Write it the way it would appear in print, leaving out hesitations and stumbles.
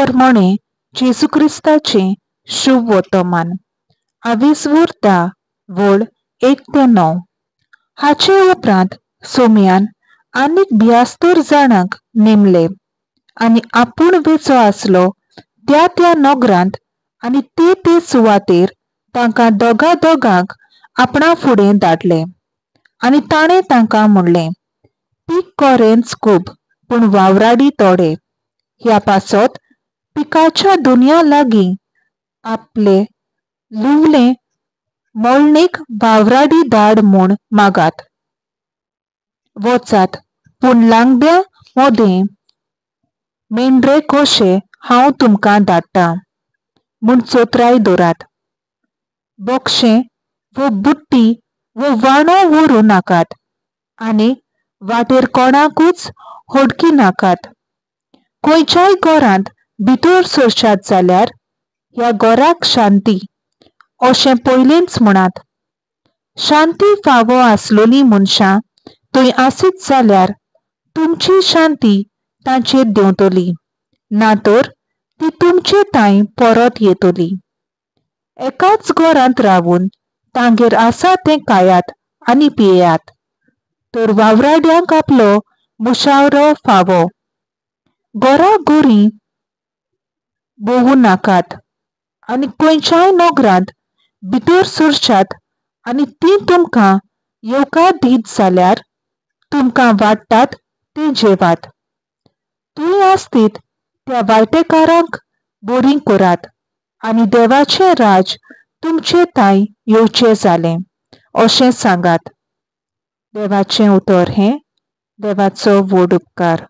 पोरमोणें जेजू क्रिस्ताचें शुभ वर्तमान आवेसवूर 10 वळ 1 ते 9. हाचे उपरांत सोम्यान आनीक 72 जाणांक नेमले आनी आपूण वेचो आसलो त्या त्या नगरांत आनी ते ते सुवातेर तांकां दोगा दोगांक आपणा फुडें धाडले. आनी ताणें तांकां म्हणलें, पीक कोरेंच खूब पूण वावराडी थोडे. ह्या पासत पिकाच्या दुनिया लागीं आपले लुवले मोळणेक वावराडी धाड म्हूण मागात. वचात पूण लांगड्या मोदें मेंढरे कशे हांव तुमकां धाडटा म्हूण चोत्राय दवरात. बोक्षें वो बुट्टी वो वाणो व्हरूं नाकात आनी वाटेर कोणाकूच हडकी नाकात. खंयच्याय घरांत भितर सरशात जाल्यार ह्या घराक शांती अशें पयलींच म्हणात. शांती फावो आसलोली मनशां थंय आसीत जाल्यार तुमची शांती तांचेर देंवतली, ना तर ती तुमचे तांय परत येतली. एकाच घरांत रावून तांगेर आसा तें खायात आनी पियेयात, तर वावराड्यांक आपलो मुशावरो फावो. घरा घरी भोंवूं नाकात आनी खंयच्याय नगरांत भितर सरशात आनी ती तुमकां येवकार दीत जाल्यार तुमकां वाडटात तें जेवात. थंय आसतीत त्या वायटेकारांक बरीं करात आनी देवाचें राज तुमचे तांय येवचें जालें अशें सांगात. देवाचें उतर हें देवाचो व्हड उपकार.